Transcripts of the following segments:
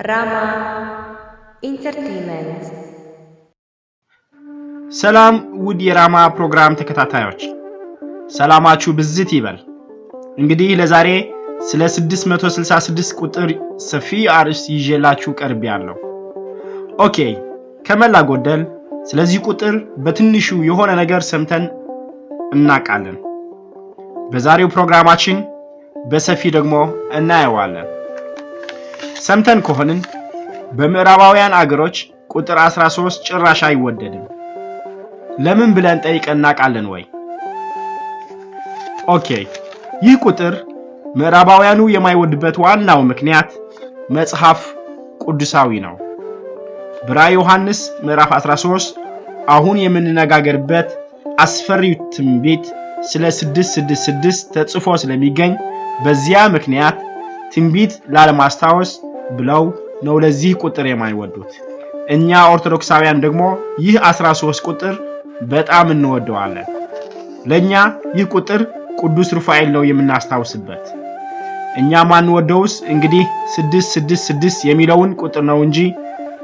ራማ Entertainment። ሰላም ውድ የራማ ፕሮግራም ተከታታዮች፣ ሰላማችሁ ብዝት ይበል። እንግዲህ ለዛሬ ስለ 666 ቁጥር ሰፊ አርዕስት ይዤላችሁ ቀርቤያለሁ። Okay፣ ከሞላ ጎደል ስለዚህ ቁጥር በትንሹ የሆነ ነገር ሰምተን እናውቃለን። በዛሬው ፕሮግራማችን በሰፊ ደግሞ እናየዋለን። ሰምተን ከሆንን በምዕራባውያን አገሮች ቁጥር 13 ጭራሽ አይወደድም። ለምን ብለን ጠይቀን እናውቃለን ወይ? Okay፣ ይህ ቁጥር ምዕራባውያኑ የማይወድበት ዋናው ምክንያት መጽሐፍ ቅዱሳዊ ነው። በራእየ ዮሐንስ ምዕራፍ 13 አሁን የምንነጋገርበት አስፈሪው ትንቢት ስለ 666 ተጽፎ ስለሚገኝ በዚያ ምክንያት ትንቢት ላለማስታወስ ብለው ነው ለዚህ ቁጥር የማይወዱት። እኛ ኦርቶዶክሳውያን ደግሞ ይህ 13 ቁጥር በጣም እንወደዋለን። ለኛ ይህ ቁጥር ቅዱስ ሩፋኤል ነው የምናስታውስበት። እኛ ማንወደውስ እንግዲህ 666 የሚለውን ቁጥር ነው እንጂ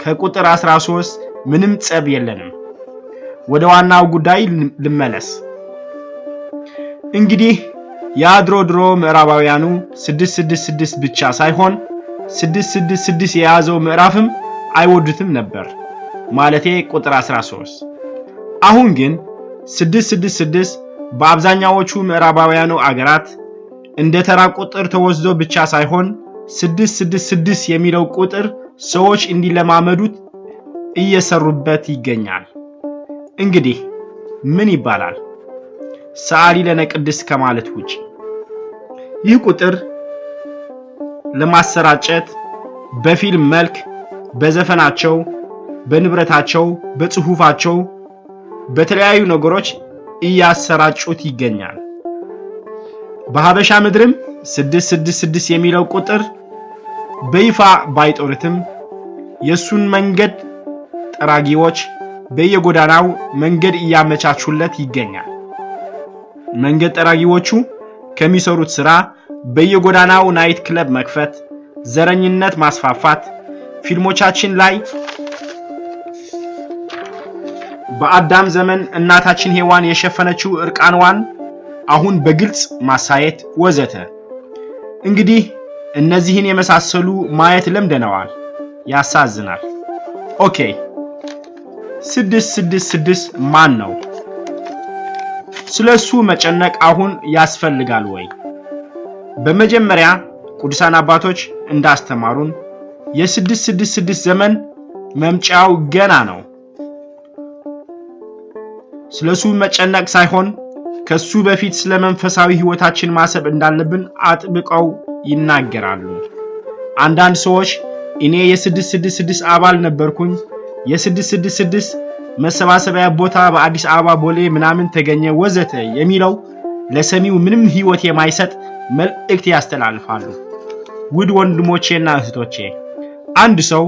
ከቁጥር 13 ምንም ጸብ የለንም። ወደ ዋናው ጉዳይ ልመለስ። እንግዲህ ያ ድሮ ድሮ ምዕራባውያኑ 666 ብቻ ሳይሆን 666 የያዘው ምዕራፍም አይወዱትም ነበር፣ ማለቴ ቁጥር 13። አሁን ግን 666 በአብዛኛዎቹ ምዕራባውያኑ አገራት እንደ ተራ ቁጥር ተወስዶ ብቻ ሳይሆን 666 የሚለው ቁጥር ሰዎች እንዲለማመዱት እየሰሩበት ይገኛል። እንግዲህ ምን ይባላል? ሰዓሊ ለነ ቅድስት ከማለት ውጭ። ይህ ቁጥር ለማሰራጨት በፊልም መልክ በዘፈናቸው፣ በንብረታቸው፣ በጽሁፋቸው፣ በተለያዩ ነገሮች እያሰራጩት ይገኛል። በሀበሻ ምድርም 666 የሚለው ቁጥር በይፋ ባይጦርትም የሱን መንገድ ጠራጊዎች በየጎዳናው መንገድ እያመቻቹለት ይገኛል። መንገድ ጠራጊዎቹ ከሚሰሩት ስራ በየጎዳናው night club መክፈት፣ ዘረኝነት ማስፋፋት፣ ፊልሞቻችን ላይ በአዳም ዘመን እናታችን ሔዋን የሸፈነችው እርቃንዋን አሁን በግልጽ ማሳየት ወዘተ። እንግዲህ እነዚህን የመሳሰሉ ማየት ለምደነዋል። ያሳዝናል። Okay፣ 666 ማን ነው? ስለሱ መጨነቅ አሁን ያስፈልጋል ወይ? በመጀመሪያ ቅዱሳን አባቶች እንዳስተማሩን የ666 ዘመን መምጫው ገና ነው። ስለሱ መጨነቅ ሳይሆን ከሱ በፊት ስለ መንፈሳዊ ሕይወታችን ማሰብ እንዳለብን አጥብቀው ይናገራሉ። አንዳንድ ሰዎች እኔ የ666 አባል ነበርኩኝ፣ የ666 መሰባሰቢያ ቦታ በአዲስ አበባ ቦሌ ምናምን ተገኘ ወዘተ የሚለው ለሰሚው ምንም ሕይወት የማይሰጥ መልእክት ያስተላልፋሉ። ውድ ወንድሞቼና እህቶቼ፣ አንድ ሰው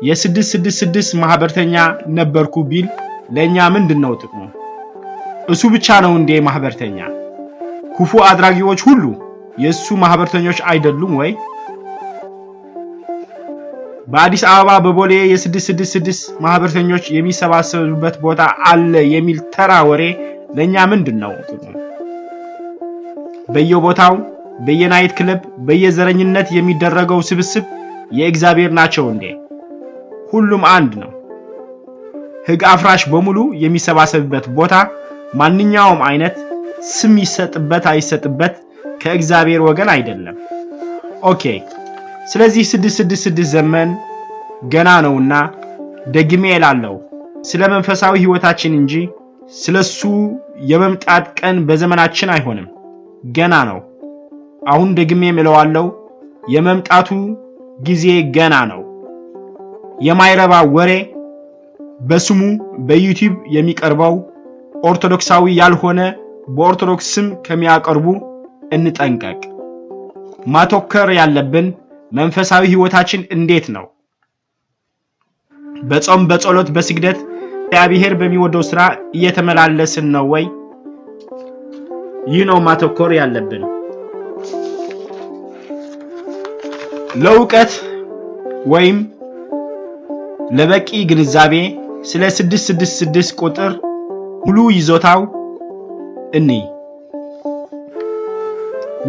የ666 ማህበርተኛ ነበርኩ ቢል ለእኛ ምንድን ነው ጥቅሙ? እሱ ብቻ ነው እንዴ ማህበርተኛ? ክፉ አድራጊዎች ሁሉ የእሱ ማህበርተኞች አይደሉም ወይ? በአዲስ አበባ በቦሌ የ666 ማህበርተኞች የሚሰባሰቡበት ቦታ አለ የሚል ተራ ወሬ ለእኛ ምንድን ነው ጥቅሙ? በየቦታው በየ night club በየዘረኝነት የሚደረገው ስብስብ የእግዚአብሔር ናቸው እንዴ? ሁሉም አንድ ነው። ሕግ አፍራሽ በሙሉ የሚሰባሰብበት ቦታ ማንኛውም አይነት ስም ይሰጥበት አይሰጥበት ከእግዚአብሔር ወገን አይደለም። Okay፣ ስለዚህ 666 ዘመን ገና ነውና ደግሜ እላለሁ፣ ስለ መንፈሳዊ ሕይወታችን እንጂ ስለሱ የመምጣት ቀን በዘመናችን አይሆንም። ገና ነው። አሁን ደግሜ እለዋለሁ፣ የመምጣቱ ጊዜ ገና ነው። የማይረባ ወሬ በስሙ በዩቲዩብ የሚቀርበው ኦርቶዶክሳዊ ያልሆነ በኦርቶዶክስ ስም ከሚያቀርቡ እንጠንቀቅ። ማተኮር ያለብን መንፈሳዊ ሕይወታችን እንዴት ነው? በጾም፣ በጸሎት፣ በስግደት እግዚአብሔር በሚወደው ስራ እየተመላለስን ነው ወይ? ይህ ነው ማተኮር ያለብን። ለእውቀት ወይም ለበቂ ግንዛቤ ስለ 666 ቁጥር ሙሉ ይዞታው እንይ።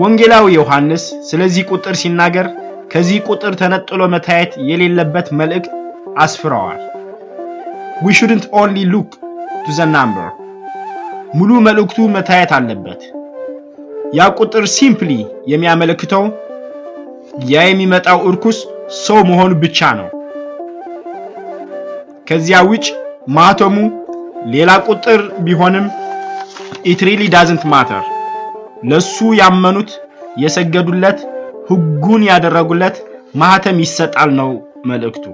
ወንጌላዊ ዮሐንስ ስለዚህ ቁጥር ሲናገር ከዚህ ቁጥር ተነጥሎ መታየት የሌለበት መልእክት አስፍረዋል። We shouldn't only look to the number። ሙሉ መልእክቱ መታየት አለበት። ያ ቁጥር simply የሚያመለክተው ያ የሚመጣው እርኩስ ሰው መሆኑ ብቻ ነው። ከዚያ ውጭ ማህተሙ ሌላ ቁጥር ቢሆንም it really doesn't matter። ለሱ ያመኑት፣ የሰገዱለት፣ ሕጉን ያደረጉለት ማህተም ይሰጣል ነው መልእክቱ።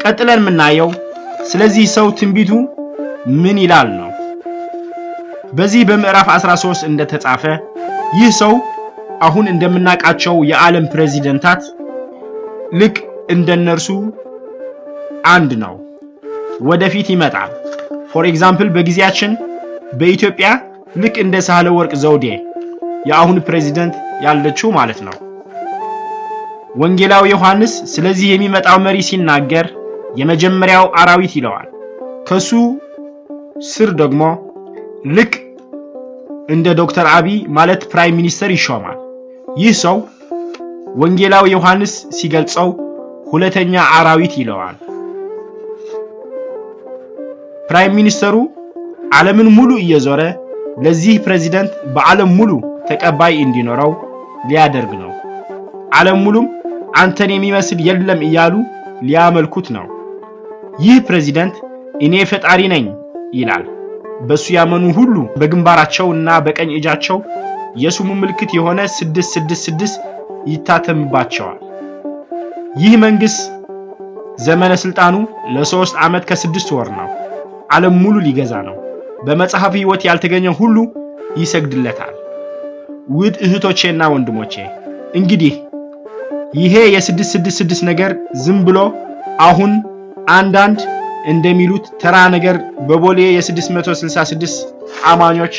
ቀጥለን የምናየው ስለዚህ ሰው ትንቢቱ ምን ይላል ነው። በዚህ በምዕራፍ 13 እንደተጻፈ ይህ ሰው አሁን እንደምናውቃቸው የዓለም ፕሬዚደንታት ልክ እንደነርሱ አንድ ነው። ወደፊት ይመጣል። For example፣ በጊዜያችን በኢትዮጵያ ልክ እንደ ሳህለ ወርቅ ዘውዴ፣ የአሁኑ ፕሬዚደንት ያለችው ማለት ነው። ወንጌላዊ ዮሐንስ ስለዚህ የሚመጣው መሪ ሲናገር የመጀመሪያው አራዊት ይለዋል። ከሱ ስር ደግሞ ልክ እንደ ዶክተር አብይ ማለት prime minister ይሾማል። ይህ ሰው ወንጌላዊ ዮሐንስ ሲገልጸው ሁለተኛ አራዊት ይለዋል። Prime minister ኡ ዓለምን ሙሉ እየዞረ ለዚህ ፕሬዚደንት በዓለም ሙሉ ተቀባይ እንዲኖረው ሊያደርግ ነው። ዓለም ሙሉም አንተን የሚመስል የለም እያሉ ሊያመልኩት ነው። ይህ ፕሬዚደንት እኔ ፈጣሪ ነኝ ይላል። በሱ ያመኑ ሁሉ በግንባራቸው እና በቀኝ እጃቸው የስሙ ምልክት የሆነ 666 ይታተምባቸዋል። ይህ መንግስት ዘመነ ስልጣኑ ለ3 ዓመት ከ6 ወር ነው። ዓለም ሙሉ ሊገዛ ነው። በመጽሐፍ ሕይወት ያልተገኘ ሁሉ ይሰግድለታል። ውድ እህቶቼና ወንድሞቼ፣ እንግዲህ ይሄ የ666 ነገር ዝም ብሎ አሁን አንዳንድ እንደሚሉት ተራ ነገር በቦሌ የ666 አማኞች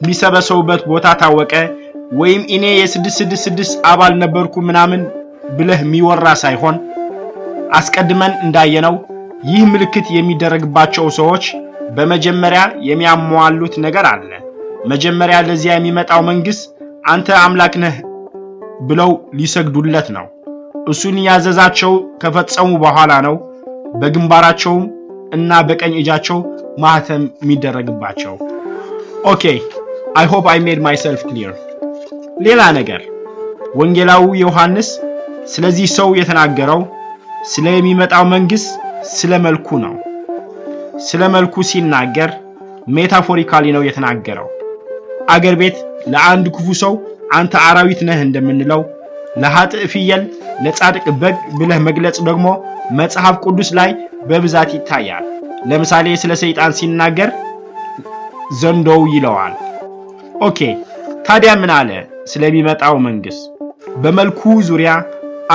የሚሰበሰቡበት ቦታ ታወቀ ወይም እኔ የ666 አባል ነበርኩ ምናምን ብለህ የሚወራ ሳይሆን፣ አስቀድመን እንዳየነው ይህ ምልክት የሚደረግባቸው ሰዎች በመጀመሪያ የሚያሟሉት ነገር አለ። መጀመሪያ ለዚያ የሚመጣው መንግስት አንተ አምላክ ነህ ብለው ሊሰግዱለት ነው። እሱን ያዘዛቸው ከፈጸሙ በኋላ ነው በግንባራቸውም እና በቀኝ እጃቸው ማህተም የሚደረግባቸው። Okay, I hope I made myself clear። ሌላ ነገር፣ ወንጌላዊ ዮሐንስ ስለዚህ ሰው የተናገረው ስለ የሚመጣው መንግስት ስለ መልኩ ነው። ስለ መልኩ ሲናገር metaphorically ነው የተናገረው። አገር ቤት ለአንድ ክፉ ሰው አንተ አራዊት ነህ እንደምንለው፣ ለኃጥእ ፍየል፣ ለጻድቅ በግ ብለህ መግለጽ ደግሞ መጽሐፍ ቅዱስ ላይ በብዛት ይታያል። ለምሳሌ ስለ ሰይጣን ሲናገር ዘንዶው ይለዋል። Okay፣ ታዲያ ምን አለ ስለሚመጣው መንግስት? በመልኩ ዙሪያ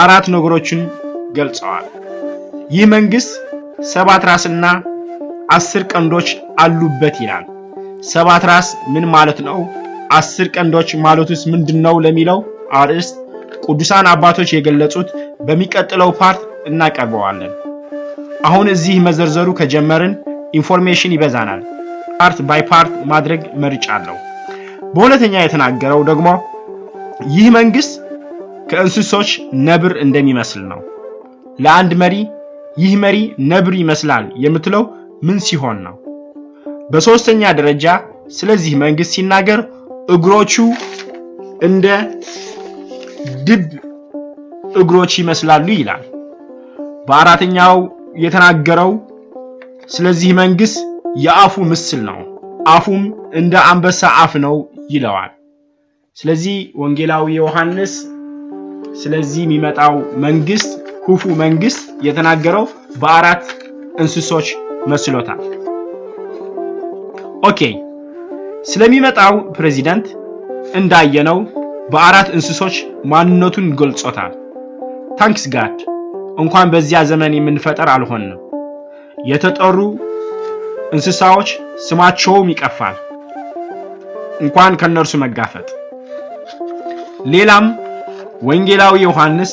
አራት ነገሮችን ገልጸዋል። ይህ መንግስት ሰባት ራስና 10 ቀንዶች አሉበት ይላል። ሰባት ራስ ምን ማለት ነው? 10 ቀንዶች ማለቱስ ምንድን ነው ለሚለው አርዕስት ቅዱሳን አባቶች የገለጹት በሚቀጥለው part እናቀርበዋለን። አሁን እዚህ መዘርዘሩ ከጀመርን information ይበዛናል። Part by part ማድረግ መርጫለሁ። በሁለተኛ የተናገረው ደግሞ ይህ መንግስት ከእንስሶች ነብር እንደሚመስል ነው። ለአንድ መሪ ይህ መሪ ነብር ይመስላል የምትለው ምን ሲሆን ነው? በሶስተኛ ደረጃ ስለዚህ መንግስት ሲናገር እግሮቹ እንደ ድብ እግሮች ይመስላሉ ይላል። በአራተኛው የተናገረው ስለዚህ መንግስት የአፉ ምስል ነው፣ አፉም እንደ አንበሳ አፍ ነው ይለዋል። ስለዚህ ወንጌላዊ ዮሐንስ ስለዚህ የሚመጣው መንግስት፣ ክፉ መንግስት የተናገረው በአራት እንስሶች መስሎታል። Okay፣ ስለሚመጣው ፕሬዚደንት እንዳየነው በአራት እንስሶች ማንነቱን ገልጾታል። Thanks God እንኳን በዚያ ዘመን የምንፈጠር አልሆንም። የተጠሩ እንስሳዎች ስማቸውም ይቀፋል፣ እንኳን ከነርሱ መጋፈጥ። ሌላም ወንጌላዊ ዮሐንስ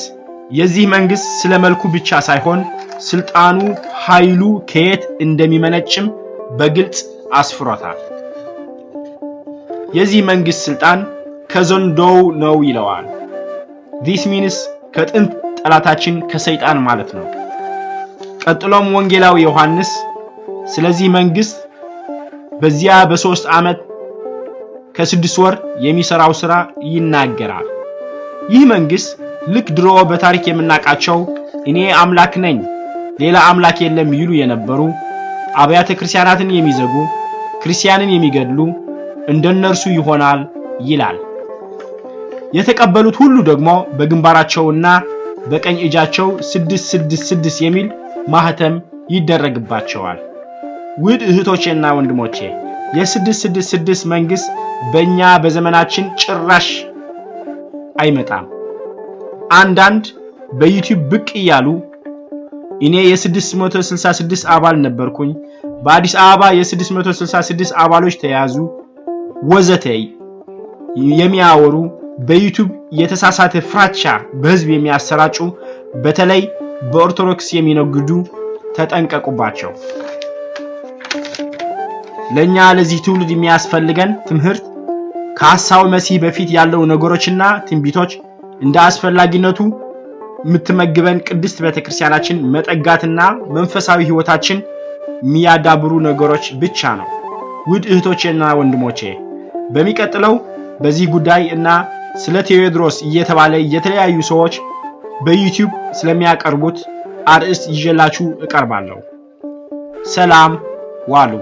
የዚህ መንግሥት ስለ መልኩ ብቻ ሳይሆን ስልጣኑ፣ ኃይሉ ከየት እንደሚመነጭም በግልጽ አስፍሮታል። የዚህ መንግሥት ስልጣን ከዘንዶው ነው ይለዋል። This means ከጥንት ጠላታችን ከሰይጣን ማለት ነው። ቀጥሎም ወንጌላዊ ዮሐንስ ስለዚህ መንግሥት በዚያ በ3 ዓመት ከ6 ወር የሚሰራው ሥራ ይናገራል። ይህ መንግሥት ልክ ድሮ በታሪክ የምናውቃቸው "እኔ አምላክ ነኝ፣ ሌላ አምላክ የለም" ይሉ የነበሩ፣ አብያተ ክርስቲያናትን የሚዘጉ፣ ክርስቲያንን የሚገድሉ እንደነርሱ ይሆናል ይላል። የተቀበሉት ሁሉ ደግሞ በግንባራቸውና በቀኝ እጃቸው 666 የሚል ማህተም ይደረግባቸዋል። ውድ እህቶቼና ወንድሞቼ፣ የ666 መንግስት በእኛ በዘመናችን ጭራሽ አይመጣም። አንዳንድ በ YouTube ብቅ እያሉ "እኔ የ666 አባል ነበርኩኝ፣ በአዲስ አበባ የ666 አባሎች ተያዙ" ወዘተ የሚያወሩ፣ በ YouTube የተሳሳተ ፍራቻ በህዝብ የሚያሰራጩ፣ በተለይ በኦርቶዶክስ የሚነግዱ ተጠንቀቁባቸው። ለኛ ለዚህ ትውልድ የሚያስፈልገን ትምህርት ከሐሳዊ መሲህ በፊት ያለው ነገሮችና ትንቢቶች እንደ አስፈላጊነቱ የምትመግበን ቅድስት ቤተክርስቲያናችን መጠጋትና መንፈሳዊ ህይወታችን የሚያዳብሩ ነገሮች ብቻ ነው። ውድ እህቶቼና ወንድሞቼ፣ በሚቀጥለው በዚህ ጉዳይ እና ስለ ቴዎድሮስ እየተባለ የተለያዩ ሰዎች በ YouTube ስለሚያቀርቡት አርዕስት ይዤላችሁ እቀርባለሁ። ሰላም ዋሉ።